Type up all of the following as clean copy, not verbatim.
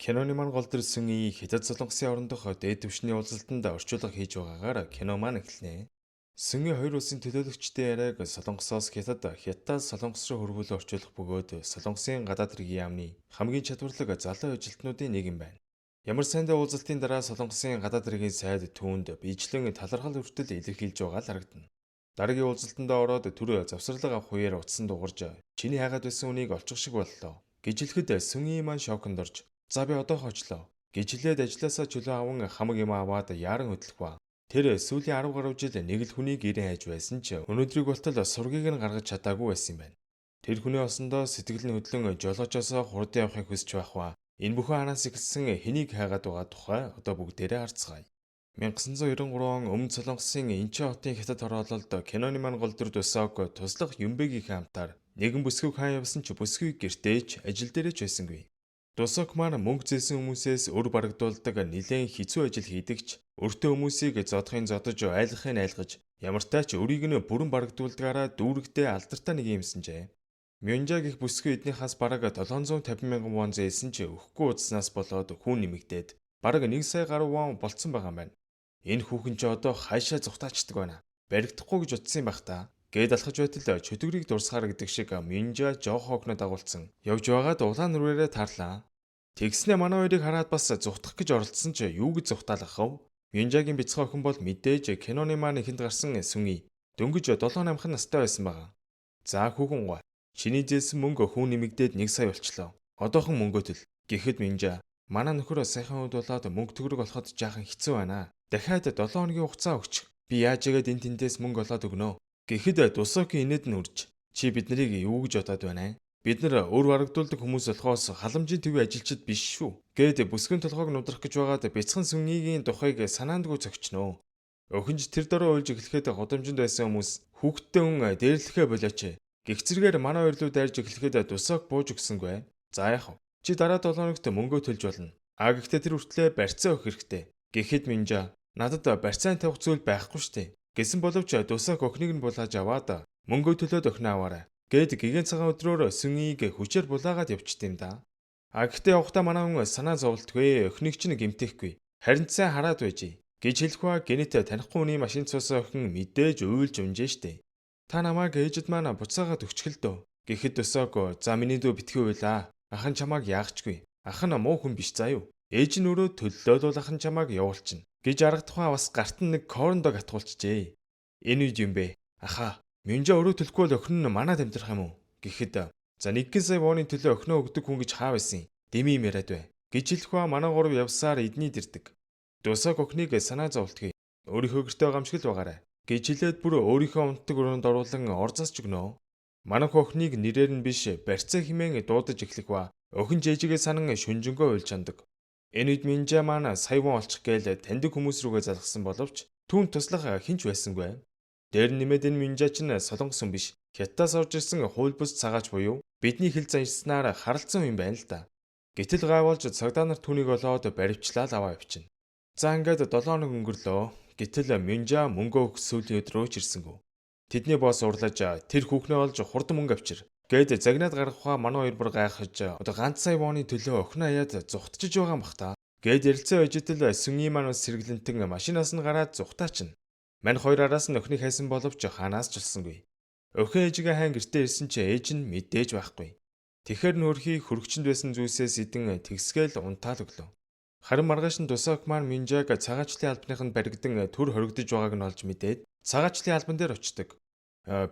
Киноны маань гол дүр Сүнги Хятад Солонгосын орондох дээд түвшний уулзалтанд орчуулга хийж байгаагаар кино маань эхэлнэ. Сүнги хоёр улсын төлөөлөгчдийн яриаг Солонгосоос Хятад, Хятадаас Солонгос руу хөрвүүлэн орчуулах бөгөөд Солонгосын гадаад хэргийн яамны хамгийн чадварлаг залуу ажилтнуудын нэг юм байна. Ямар сайндаа уулзалтын дараа Солонгосын гадаад хэргийн сайд түүнд биечлэн талархал хүртэл илэрхийлж байгаа л харагдана. Дараагийн уулзалтандаа ороод түр завсарлага авах үеэр утсан дугарч чиний хайгаад байсан үнийг олчих шиг боллоо гэж хэлэхэд Сүнги маань шоконд орж "За, би одоо хожлоо" гэж хэлээд ажлаасаа чөлөө аван хамаг юм аваад яаран хөдлөх ба. Тэр сүүлийн 10 гаруй жил нэг л хүнийг гэрэн хайж байсан ч өнөөдрийг болтол сургийг нь гаргаж чадаагүй байсан юм байна. Тэр хүний олсондоо сэтгэл нь хөдлөн жолоочоосоо хурдан явахыг хүсэж байх ба. Энэ бүхэн хаанаас эхэлсэн, хэнийг хайгаад байгаа тухай одоо бүгдээрээ харцгаая. 1993 он Өмнөд Солонгосын Инчон хотын хятад хороололд киноны маань гол дүр Дусок туслах Юмбэгийнхээ хамтаар нэгэн бүсгүйг хаан явсан ч бүсгүй гэртээ ч ажил дээрээ ч байсангүй. Дусок маань мөнгө зээсэн хүмүүсээс өр барагдуулдаг нэлээн хэцүү ажил хийдэг ч өртөө хүмүүсийг зодохын зодож, айлгахыг айлгаж, ямартай ч өрийг нь бүрэн барагдуулдгаараа дүүрэгдээ алдартай нэг юмсанжээ. Мюнжа гэх бүсгүй эдний хас бараг 750 мянган вон зээлсэн ч өгөхгүй удснаас болоод хүн нэмэгдээд бараг 1 сая гаруй вон болцсон байгаа юм байна. Энэ хүүхэн ч одоо хайшаа зугтаачдаг байна. Баригдахгүй гэж утсан юм бах та. Гээд алхаж байтал чөтгөрийг дурсахаар гэдэг шиг Минжа жоох охиноо дагуулсан. Явж байгаад улаан нүрээрээ таарлаа. Тэгснээ манай хоёрыг хараад бас зугтах гэж оролдсон ч юу гэж зугтаалгах вэ? Минжагийн бяцхан охин бол мэдээж киноны маань ихэнд гарсан Сүнги. Дөнгөж 7 8 настай байсан байгаа. "За, хүүхэн гой. Чиний зээлсэн мөнгө хүн нэмэгдээд 1 сая болчлоо. Одоохон мөнгөө төл." Гэхэд Минжа "Манай нөхөр саяхан үед болоод мөнгө төгрөг олоход жаахан хэцүү байна. Дахиад 7 хоногийн хугацаа өгч. Би яаж яагаад энэ тэндээс мөнгө олоод өгнө." Гэхэд Дусокийн инээд нь үрж, "Чи бид нарыг юу гэж бодоод байна? Бид нар өр барагдуулдаг хүмүүс болохоос халамжийн төвийн ажилчид биш шүү." Гээд бүсгүйн толгойг нудрах гэж байгаад бяцхан Сүнгийн духыг санаандгүй цогчноо. Охинж тэр дорой уйлж эхлэхэд гудамжинд байсан хүмүүс "Хүүхэдтэй хүн дээрлэхээ болооч" гэх зэргээр манай хоёр руу дайрж эхлэхэд Дусок бууж өгсөнгүй. "За, яах вэ? Чи дараа 7 хоногт мөнгөө төлж болно. А гэхдээ тэр хүртлээ барьцаа өгөх хэрэгтэй." Гэхэд Минжа "Надад барьцаан тавих зүйл байхгүй штэ" гэсэн боловч Дусок охиныг нь булааж аваад "Мөнгөө төлөөд охиноо аваарай" гээд гэгээн цагаан өдрөөр Сүнгийг хүчээр булаагаад явчт юм да. А гэхдээ явахдаа манай хүн санаа зовлтгүй, охиныг чинь гэмтээхгүй. Харин ч сайн хараад байжээ гэж хэлэх ба гэнэт танихгүй хүний машин цусан охин мэдээж уйлж унжээ штэ. "Та намайг ээжид маань буцаагаад өгчихөл дөө." Гэхэд Дусок "За, миний дүү, битгий уйлаа. Ах нь чамааг яагчгүй. Ах нь муу хүн биш заа юу. Ээж нь өөрөө төллөөл бол ах нь чамааг явуулчихна" гэж арга тухай бас гарт нь нэг corn dog атгуулчихжээ. Энэ үед юм бэ? "Ахаа, Минжа өрөө төлөхгүй бол охин нь манад амьдрах юм уу?" Гэхэд "За, 1 сая воны төлөө охиноо өгдөг хүн гэж хаа байсан? Деми юм яриад бай" гэж хэлэх ба манай гурав явсаар эдний дэрдэг. Дусок охиныг санаа зовлтгүй. "Өөрийнхөө гэртээ гамшигл байгаарай" гэж хэлээд бүр өөрийнхөө унтдаг өрөөнд оруулан орзоос ч өгнө. Манайх охиныг нэрээр нь биш, барьцаа хэмээн дуудаж эхлэх ба охин жээжигээ санан шүнжэнгөө уйлж хандаг. Энэ үед Минжа маань сая вон олчих гээл таньдаг хүмүүс рүүгээ залгасан боловч түүнд туслах хэн ч байсангүй. Дээр нэмээд энэ Минжа чинь солонгос хүн биш. Хятадаас орж ирсэн хууль бус цагаач буюу бидний хэл заншсанаар харалцсан юм байна л да. Гэтэл гайвуулж цагдаа нар түүнийг олоод баривчлаад аваа явчихна. За, ингээд 7 хоног өнгөрлөө. Гэтэл Минжа мөнгө өгөх сүүлийн өдрөө ч ирсэнгүй. Тэдний босс уурлаж "Тэр хүүхнээ олж хурдан мөнгө авчир" гээд загнаад гаргахаа манай хоёр бүр гайхаж, одоо ганц сая воны төлөө охиноо хаяад зугтчихж байгаа юм бах та гээд ярилцсан байж тэл Сүнгийн маань бас сэргэлэнтэн машинаас нь гараад зугтаачна. Мань хоёр араас нь охиныг хайсан боловч хаанаас ч олсонгүй. Охин ээжигээ хайн гэртээ ирсэн чи ээж нь мэдээж байхгүй. Тэгэхэр нөхөрхий хөргөчөнд байсан зүйлсээс идэн тэгсгээл унтаал өглөө. Харин маргааш нь Дусок маань Минжаг цагаачлалын албаныханд баригдан түр хоригдож байгааг нь олж мэдээд цагаачлалын албан дээр очдог.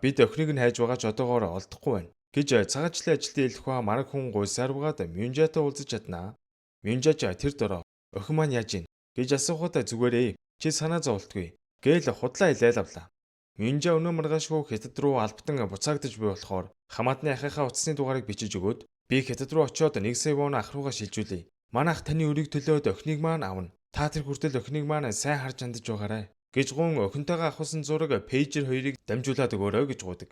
"Бид охиныг нь хайж байгаа ч одоогоор олдохгүй байна" гэж цагаачлалын ажилтны хэлэх ба манай хүн гуйсаар бугаад Мюнжатай уулзаж чаднаа. Мюнжач тэр дорой "Охин маань яаж ийн?" гэж асуухад "Зүгээрээ, чи санаа зовлтгүй" гээл худлаа хэлээл авлаа. Мюнжа өнөө маргаашгүй хятад руу албатан буцаагдаж буй болохоор хамаатны ахынхаа утасны дугаарыг бичиж өгөөд "Би хятад руу очиод 1 сая вон ах руугаа шилжүүлье. Манай ах таны өрийг төлөөд охиныг маань авна. Та тэр хүртэл охиныг маань сайн харж хандаж байгаарай" гэж гун охинтойгоо авахсан зураг пейжер хоёрыг дамжуулаад өгөөрэй гэж гуйдаг.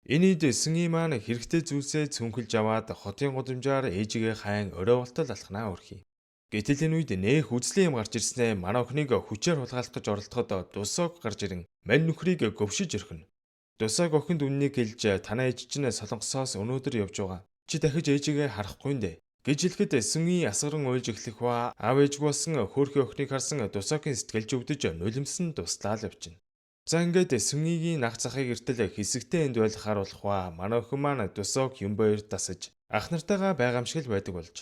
Энэ үед Сүнгийн маань хэрэгтэй зүйлсээ цүнхэлж аваад хотын гудамжаар ээжигээ хайн орой болтол алхнаа өрхий. Гэтэл энэ үед нэх үзлийн юм гарч ирснээ манай охиныг хүчээр хулгайлах гэж оролдоход Дусок гарч ирэн мань нөхрийг говшиж орхино. Дусок охинд үннийг хэлж, "Танай ээж чинь Солонгосоос өнөөдөр явж байгаа. Чи дахиж ээжигээ харахгүй нэ. Гэж хэлэхэд Сүнгийн асгаран уйлж эхлэх ба аав ээжгүй болсон хөөрхий охиныг харсан Дусокийн сэтгэл зүвдэж нулимсан туслаа л явчихна. За ингээд Сүнгийн нах захыг эртэл хэсэгтээ энд байлгахаар болох ба манай охин маань Дусок Юмбэ хоёр дасаж ах нартайгаа байгамшиг л байдаг болж.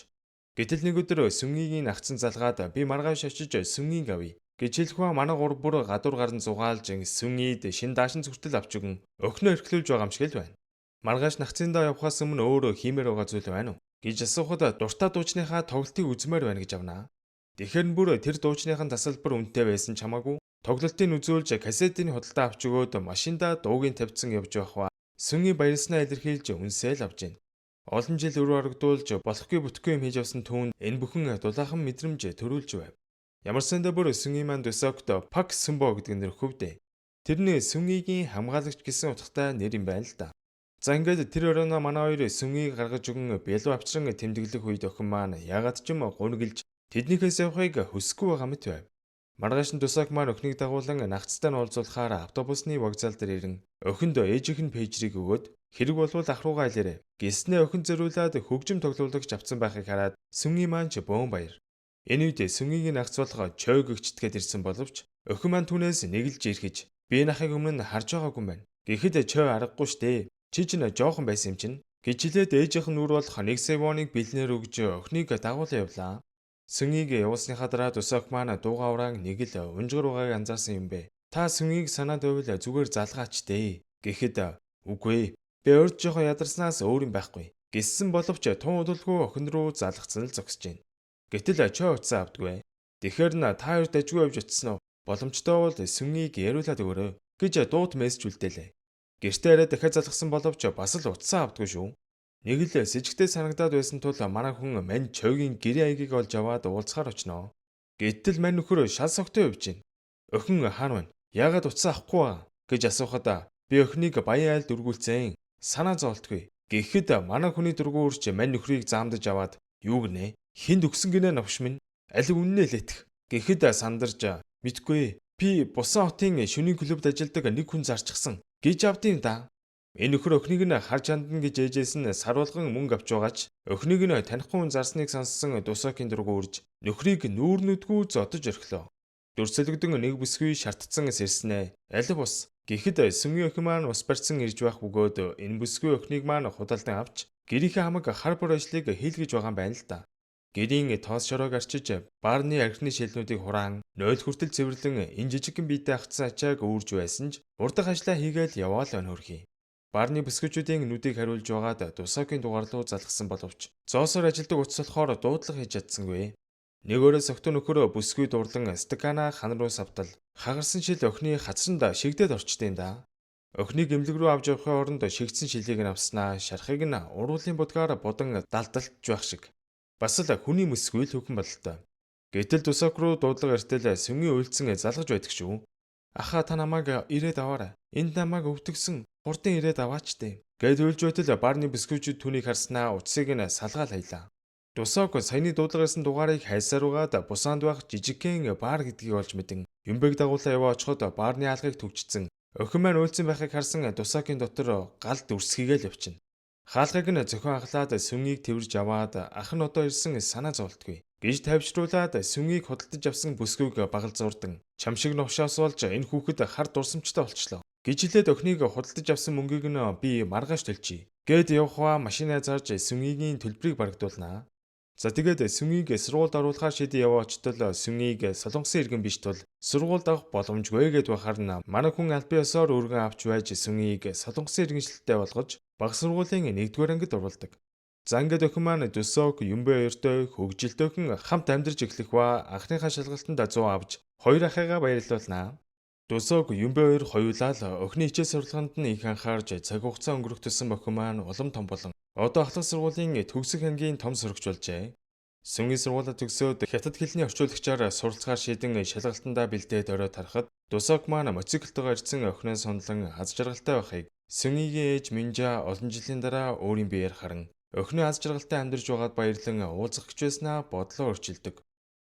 Гэтэл нэг өдөр Сүнгийн нагцсан залгаад би маргааш очиж Сүнгийг авъя гэж хэлэх ба манай гур бүр гадуур гарan зугаалж Сүнийд шин даашин зүртэл авч өгөн охиноо эрхлүүлж байгаа юм шиг л байна. Маргааш нагцсандаа явхаас өмнө өөрөө хиймээр байгаа зүйл байна уу гэж асуухад дуртай дуучныхаа тоглолтыг үзмээр байна гэж авнаа. Тэгэхээр нь бүр тэр дуучныхын тасалбар үнэтэй байсан ч хамаагүй тоглолтыг үзүүлж кассетын худалдаа авч өгөөд машиндаа дуугийн тавьсан явж байх ба Сүнгийн баярлснаа илэрхийлж үнсээл авч гин. Олон жил өрөө орогдуулж болохгүй бүтгүй юм хийж явсан түүнд энэ бүхэн дулаахан мэдрэмж төрүүлж байв. Ямар сандаа бүр Сүнгийн маань Дусокт Пак Сүмбо гэдэг нэр өгөвдөө. Тэрний Сүнгийн хамгаалагч гэсэн утгатай нэр юм байна л да. За ингээд тэр өрөөнөө манай хоёр Сүнгийг гаргаж өгөн бялуу авчран тэмдэглэх үед охин маань ягаад ч юм гунигэлж тэднийхээс явахыг хүсэхгүй байгаа мэт байв. Маргааш нь Дусок маань охиныг дагуулan нагцтай нь уулзуулахаар автобусны вокзал дээр ирэн охинд ээжийнх нь пейжрийг өгөөд хэрэг болвол ах руугаа хэлээрэй. Гэснээ охин зориулаад хөгжим тоглуулагч авцсан байхыг хараад Сүнгийн маань ч бөөн баяр. Энэ үед Сүнгийн нагц болох чойг өгчтгээд ирсэн боловч охин маань түүнээс нэгэлж ирэхэж би нахыг өмнө нь харж байгаагүй юм байна. Гэхэд чой аргагүй штэ. Чи ч нэ жоохон байсан юм чинь гэж хэлээд ээжийнх нь нүр болох нэг сая воныг бэлнээр өгж охиныг дагуулan явлаа. Сүнгийг явуулсныхаа дараа Дусок маань дуугаа ураан нэг л унжгар байгааг анзаарсан юм бэ. Та сүнгийг санаад байвал зүгээр залгаач дээ. Гэхэд үгүй ээ. Би урд жоохон ядарснаас өөр юм байхгүй. Гэсэн боловч тун удалгүй охин руу залгацсан л зогсож байна. Гэтэл чой утсаа авдаггүй. Тэгэхээр нь та хоёр дажгүй явж очисон уу? Боломжтой бол сүнгийг яриулаад өгөөрэй гэж дуут мессеж үлдээлээ. Гэртээ арай дахиад залгасан боловч бас л утсаа авдаггүй шүү. Нэг л сэжигтэй санагдаад байсан тул манай хүн мань чойгийн гэрээ аягийг олж аваад уулзахаар очноо. Гэтэл мань нөхөр шал согтуу явж байна. Охин хаана байна? Яагаад утсаа авахгүй байгаа гэж асуухад би охиныг баян айлд өргүүлсэн. Санаа зовлтгүй. Гэхэд манай хүний дургуун үрч мань нөхрийг заамдаж аваад юу гинэ? Хинд өгсөн гинэ новш минь? Алив үннээ лэтх. Гэхэд сандарж мэдгүй. Би Бусан хотын шөнийн клубд ажилладаг нэг хүн зарчихсан гэж авдیں да. Энэ нөхөр охиныг нь харж хандна гэж ээжээс нь сар болгон мөнгө авч байгаа ч охиныг нь танихгүй хүн зарсныг сонссон Дусокийн дургу үрж нөхрийг нүүр нүдгүй зодож орхилоо. Дүрсэлгдэн нэг бүсгүй шартцсан сэрснэ. Алив ус. Гэхэд сүнгийн охин маань ус барьсан ирж байх бөгөөд энэ бүсгүй охиныг маань худалдан авч гэрийнхээ хамаг хар бор ажлыг хийлгэж байгаа юм байна л да. Гэрийн тоос шороог арчиж баарны архины шилнүүдийг хураан 0 хүртэл цэвэрлэн энэ жижигхэн биедээ агцсан ачааг үүрж байсан ч урдах ажлаа хийгээл яваал байна хөрхий. Барны бүсгүүчүүдийн нүдийг хариулж байгаад Дусокийн дугаар руу залгасан боловч зоосоор ажилдаг утас болохоор дуудлага хийж чадсангүй. Нэг өрөө согтуу нөхөр бүсгүй дурлан стакана хан руу савтал хагарсан шил охины хацранд шигдээд орчтой юм да. Охиныг эмнэлэг рүү авч явахын оронд шигдсэн шилийг нь авснаа шархыг нь уруулын будгаар будан далдалж байх шиг. Бас л хүний мөсгүй л хөхөн бололтой. Гэтэл Дусок руу дуудлага эртэл сүнгийн уйлдсан залгаж байдаг шүү. Ахаа та намайг ирээд аваарай. Энд намайг өвтгсөн. Хурдан ирээд аваач дээ. Гэт уйлж байтал барны бүсгүйчүүд түүнийг харснаа утсыг нь салгаал хаялаа. Дусок саяны дуудлага ирсэн дугаарыг хайсаар угаад бусаанд байх жижигхэн бар гэдгийг олж мэдэн Юмбэг дагуулаа яваа очиход барны хаалгыг түгжсэн. Охин маань уйлдсан байхыг харсан Дусокийн дотор гал дүрсгийгээл явчихна. Хаалгыг нь зохион ахлаад сүнгийг тэрж аваад ах нь одоо ирсэн санаа зовлтгүй гэж тавьчруулад сүнгийг худалдаж авсан бүсгүйг багал зурдан чам шиг новшоос болж энэ хүүхэд хар дурсамжтай болчлоо гэж хэлээд охиныг худалдаж авсан мөнгийг нь би маргааш төлчий. Гээд явах ба машинаа зарж сүнгийн төлбөрийг барагдуулнаа. За тэгээд сүнгийг сургуульд оруулахаар шийдэн яваа очтол сүнгийг Солонгосын иргэн биш тул сургуульд авах боломжгүй гэд байхаар нь манай хүн албан ёсоор өргөн авч байж сүнгийг Солонгосын иргэншилтэй болгож баг сургуулийн 1-р ангид оруулдаг. За ингээд охин маань Дусок Юмбэ хоёртой хөгжилтөөхөн хамт амьдарч эхлэх ба анхныхаа шалгалтанд 100 авч хоёр ахыгаа баярлуулнаа. Дусок Юмбэ хоёр хоёулаа л охины хичээл сурлаганд нь их анхаарч цаг хугацаа өнгөрөх тусам охин маань улам том болон одоо ахлах сургуулийн төгсөх ангийн том сурагч болжээ. Сүнгийн сургуулаа төгсөөд хятад хэлний орчуулагчаар суралцахаар шийдэн шалгалтандаа бэлдээд орой тарахад Дусок маань мотоциклтойгоо ирсэн охиноо сунлан аз жаргалтай байхыг Сүнгийн ээж Минжа олон жилийн дараа өөрийн биеэр харан охиноо аз жаргалтай амьдарч байгаад баярлан уулзах гэж байснаа бодлоо өөрчилдөг.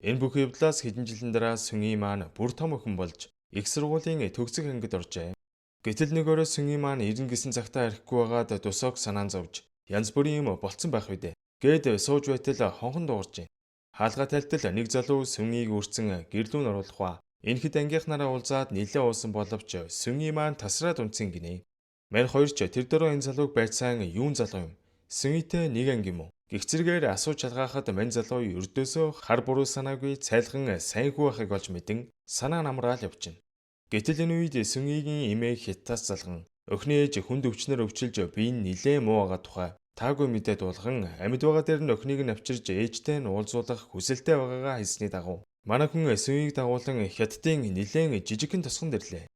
Энэ бүх явдлаас хэдэн жилийн дараа Сүнгийн маань бүр том охин болж их сургуулийн төгсөх ангид оржээ. Гэтэл нэг өрөө Сүнгийн маань ирнэ гэсэн цагтаа ирэхгүй байгаад Дусок санаан зовж янз бүрийн юм болцсон байх үедээ. Гээд сууж байтал хонхон дуугарч байна. Хаалга тайлтал нэг залуу Сүнгийг үрцэн гэрлүүн оруулах ба. Энэхэд ангийнхнараа уулзаад нилээ уусан боловч Сүнгийн маань тасраад унтсан гинэ. Мань хоёр ч тэр дөрөө энэ залууг байцаан юун залуу юм? Сүнийтэй нэг анги юм уу? Гэх зэргээр асууж чалгаахад мань залуу ердөөсөө хар буруу санаагүй цайлган сайн хүү байхыг олж мэдэн санаа намраал явчихна. Гэтэл энэ үед Сүнгийн эмээ хятадаас залган охины ээж хүнд өвчнөр өвчилж бие нь нилээн муу байгаа тухай таагүй мэдээ дуулган амьд байгаа дээр нь охиныг нь авчирж ээжтэй нь уулзуулах хүсэлтэй байгаагаа хэлсний дагуу манай хүн Сүнгийг дагуулan хятадын нилээн жижигхэн тосгонд ирлээ.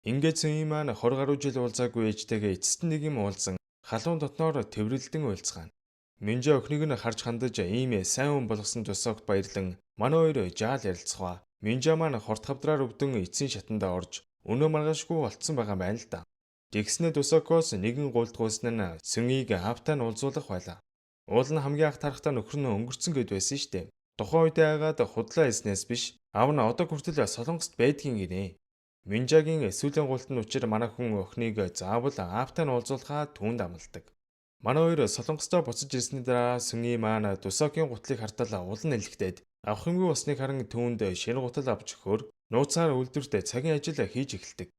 Ингээд Сүнгийн маань 20 гаруй жил уулзаагүй ээжтэйгээ эцэст нь нэг юм уулзан халуун дотноор тэврэлдэн уйлцгаана. Минжээ охиныг нь харж хандаж ийм сайн хүн болгосон Тусогт баярлан манай хоёр жаал ярилцгаа. Минжаа маань хорт хавдраар өвдөн эцсийн шатандаа орж өнөө маргаашгүй болцсон байгаа юм байна л да. Тэгснээ Тусокоос нэгэн гуйлдгуусан нь Сүнгийг аавтай нь уулзуулах байлаа. Уул нь хамгийн анх тарахдаа нөхөр нь өнгөрцөн гэд байсан штэ. Тухайн үед айгаад худлаа хэлснээс биш аав нь одоо хүртэл Солонгост байдгийн гинэ. Минжагийн сүүлийн гуйлт нь учир манай хүн охиныг заавал аавтай нь уулзуулахаа түүнд амладаг. Манай хоёр Солонгостой буцаж ирсний дараа Сүнгийн маань Тусокийн гутлыг хартал улан нэлэгдээд авах юмгүй болсныг харан түүнд шинэ гутал авч өгөхөөр нууцаар үйлдвэрт цагийн ажил хийж эхэлдэг.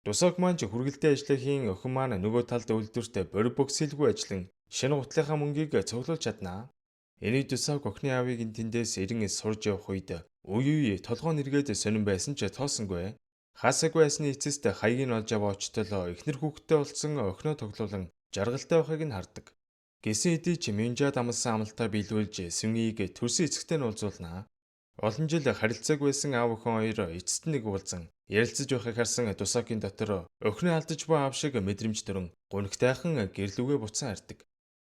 Тусок маань ч хүргэлтийн ажлынхын охин маань нөгөө талд үйлдвэрт борь бөгсөлгүй ажиллан шинэ гутлынхаа мөнгийг цуглуулж чаднаа. Энийг Тусок охины аавыг энэ тэндээс ирэн сурж явах үед үе үе толгой нэргээд сонин байсан ч тоосонгүй. Хаасаагүй байсны эцэст хаягийг нь олж аваа очтол эхнэр хүүхэдтэй болсон охиноо тоглуулан жаргалтай байхыг нь хардаг. Гэсэн хэдий ч Минжад амласан амлалтаа биелүүлж Сүнгийг төрсөн эцэгтэй нь уулзуулнаа. Олон жил харилцааг байсан аав охин хоёр эцэст нь нэг уулзан ярилцаж байхыг харсан Тусокийн дотор охиноо алдаж буй аав шиг мэдрэмж төрөн гунигтайхан гэрлүүгээ буцан хардаг.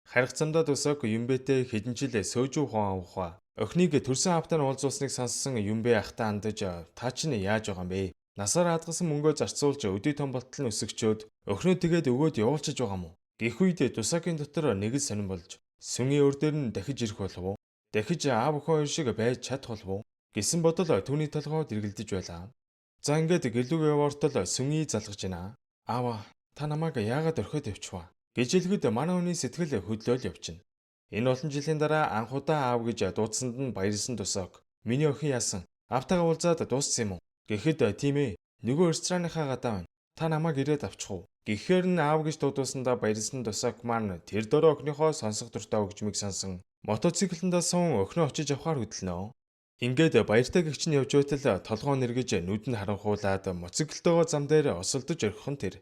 Харих замдаа Тусок Юмбэтэй хэдэн жил сөөжүү ухаан авах ба охиныг төрсөн аавтай нь уулзуулсныг сонссон Юмбэ ахтаа хандаж та чинь яаж байгаа юм бэ? Насаар хадгалсан мөнгөө зарцуулж өдий том болтол нь өсөгчөөд охиноо тэгээд өгөөд явуулчиж байгаа юм уу? Гэх үед Тусокийн дотор нэг л сонин болж Сүнгийн өр дээр нь дахиж ирэх болов уу? Дахиж аав охин хоёр шиг байж чадах болов уу? Гэсэн бодол түүний толгойд эргэлдэж байлаа. За ингээд гэлүүг яваартал Сүнгийг залгаж байна. Аава, та намайг яагаад орхиод явчихваа? Гэж хэлэхэд манай хүний сэтгэл хөдлөөл явчихна. Энэ олон жилийн дараа анх удаа аав гэж дуудсанд нь баярлсан Тусок. Миний охин яасан? Аавтайгаа уулзаад дууссан юм уу? Гэхэд тийм ээ. Нөгөө рестораныхаа гадаа байна. Та намайг ирээд авчих уу? Гэхээр нь аав гэж дуудуулсандаа баярлсан Тусок маань тэр дөрөө охиныхоо сонсох дуртай хөгжмийг сонсон. Мотоциклэндээ суун охиноо очиж авахар хөдөлнө. Ингээд баяртай гэгч нь явж байтал толгоо нэргэж нүд нь харанхуулаад моциклтойгоо зам дээр осолдож орхих нь тэр.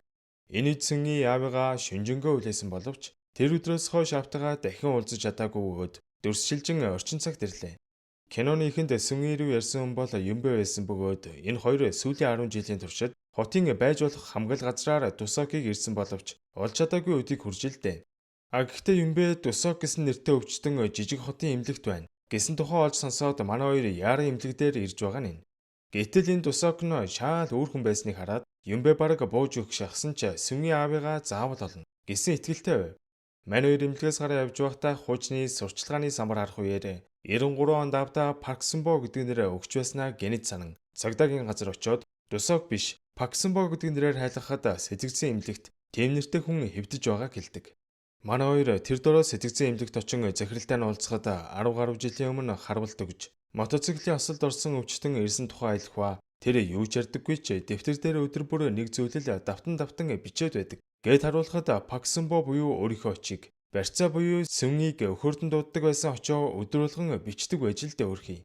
Энэ эцсийн аавыгаа шүнжэнгөө хүлээсэн боловч тэр өдрөөс хойш аавтайгаа дахин уулзаж чадаагүй бөгөөд дүрсшилжин орчин цагт ирлээ. Киноны эхэнд Сүнгийн рүү ярьсан хүн бол Юмбэ байсан бөгөөд энэ хоёр сүүлийн 10 жилийн туршид хотын байж болох хамгаал газраар Тусокийг ирсэн боловч олж чадаагүй өдийг хүрж л дээ. А гэхдээ Юмбэ Тусок гэсэн нэртэй өвчтөн жижиг хотын эмнэлэгт байна гэсэн тухай олж сонсоод манай хоёр яаран эмнэлэг дээр ирж байгаа нь энэ. Гэтэл энэ Тусок нь шаал өөр хүн байсныг хараад Юмбэ бараг бууж өгөх шахсан ч Сүнгийн аавыгаа заавал олно гэсэн итгэлтэй байв. Мань хоёр эмнэлгээс гараа явж байхдаа хуучны сурчлагын самбар харах үеэр 93 онд аавдаа Парксонбо гэдэг нэрээр өгч байснаа гэнэт санан цагдаагийн газар очиод Тусок биш Паксонбо гэдэг нэрээр хайлгахад сэтгэгдсэн эмнэлэгт тийм нэртэй хүн хэвдэж байгааг хэлдэг. Манай хоёр тэр дөрөө сэтгэгдсэн эмнэлэгт очин захиралтай нь уулзахад 10 гаруй жилийн өмнө харвалт өгж мотоциклийн осолд орсон өвчтөн ирсэн тухай аялах ба тэр юу ч ярьдаггүй ч дэвтэр дээр өдөр бүр нэг зүйл л давтан давтан бичээд байдаг. Гэт харуулхад Паксонбо буюу өөрийнхөө очийг барьцаа буюу Сүнгийг өхөрдөн дууддаг байсан очоо өдөр болгон бичдэг байж л дээ өөрхий.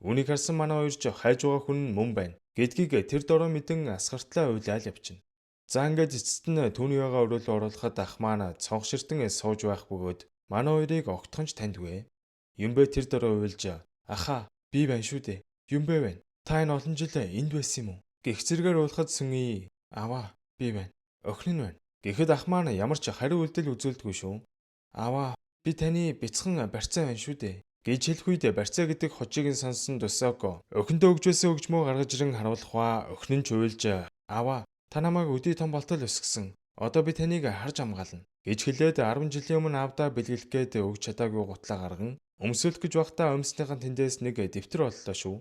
Үүнийг харсан манай хоёр ч хайж байгаа хүн нь мөн байна гэдгийг тэр дороо мэдэн асгартлаа уйлаал явчихна. За ингээд эцэст нь түүний байгаа өрөөлөө оруулахад ах маань цонх ширтэн сууж байх бөгөөд манай хоёрыг огтхон ч таньдгүй. Юмбэ тэр дороо уйлж ахаа би байна шүү дээ. Юмбэ байна. Та энэ олон жил энд байсан юм уу? Гэх зэргээр уулахад Сүнгийн аваа би байна. Охин нь байна. Гэхэд ах маань ямар ч хариу үйлдэл үзүүлдэггүй шүү. Аваа би таны бяцхан барьцаа байна шүү дээ. Гэж хэлэх үед барьцаа гэдэг хочийг нь сонссон Тусоко охиндоо өгж байсан хөгжмөө гаргаж ирэн харуулах ба охин нь ч уйлж аваа та намайг өдий том болтол өсгсөн. Одоо би таныг харж хамгаална гэж хэлээд 10 жилийн өмнө аавдаа бэлгэлэх гээд өгч чадаагүй гутлаа гарган өмсөөлөх гэж байхдаа өмснийхэн тэндээс нэг дэвтэр оллоо шүү.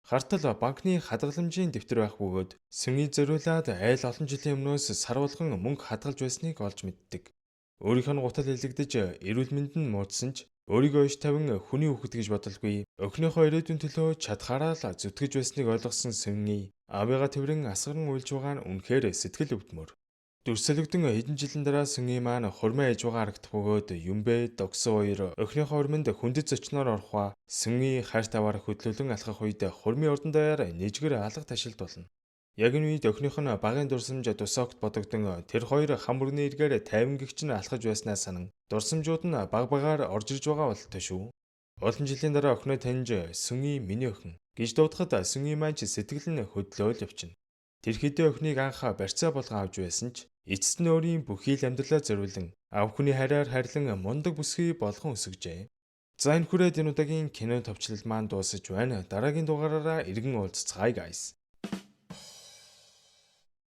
Хартал банкны хадгаламжийн дэвтэр байх бөгөөд Сүнгийн зориулаад айл олон жилийн өмнөөс сар болгон мөнгө хадгалж байсныг олж мэддэг. Өөрийнх нь гутал илэгдэж эрүүл мэнд нь муудсан ч Өөрийгөө иш тавин хүний хүүхэд гэж бодолгүй. Охиныхоо ирээдүйн төлөө чадхаараа л зүтгэж байсныг ойлгосон Сүнги аавыгаа тэврэн асгаран уйлж байгаа нь үнэхээр сэтгэл өвдмөр. Дүрсэлэгдэн хэдэн жилийн дараа Сүнги маань хурмаа ээж байгаа харагдах бөгөөд Юмбэ, Догсо хоёр охиныхоо хурманд хүндэт зочноор орох ба Сүнги хайр таваар хөдлөлөн алхах үед хурмын урдан даяар нэжгэр алга ташилд болно. Яг энэ үед охиных нь багын дурсамж Дусогт бодогдон тэр хоёр хам бүрний эргээр тайван гэгч нь алхаж байснаа санан дурсамжууд нь баг багаар орж ирж байгаа бололтой шүү. Олон жилийн дараа охиноо таньж Сүнги миний охин гэж дуудахад Сүнги маань ч сэтгэл нь хөдлөөл явчихна. Тэр хэдэн охиныг анх барьцаа болгон авч байсан ч эцэст нь өөрийн бүхий л амьдралаа зориулан ав хүний харьаар харьлан мундаг бүсгүй болгон өсгөжээ. За энэ хүрээд энэ удаагийн кино товчлол маань дуусаж байна. Дараагийн дугаараараа иргэн уулзацгаая, guys.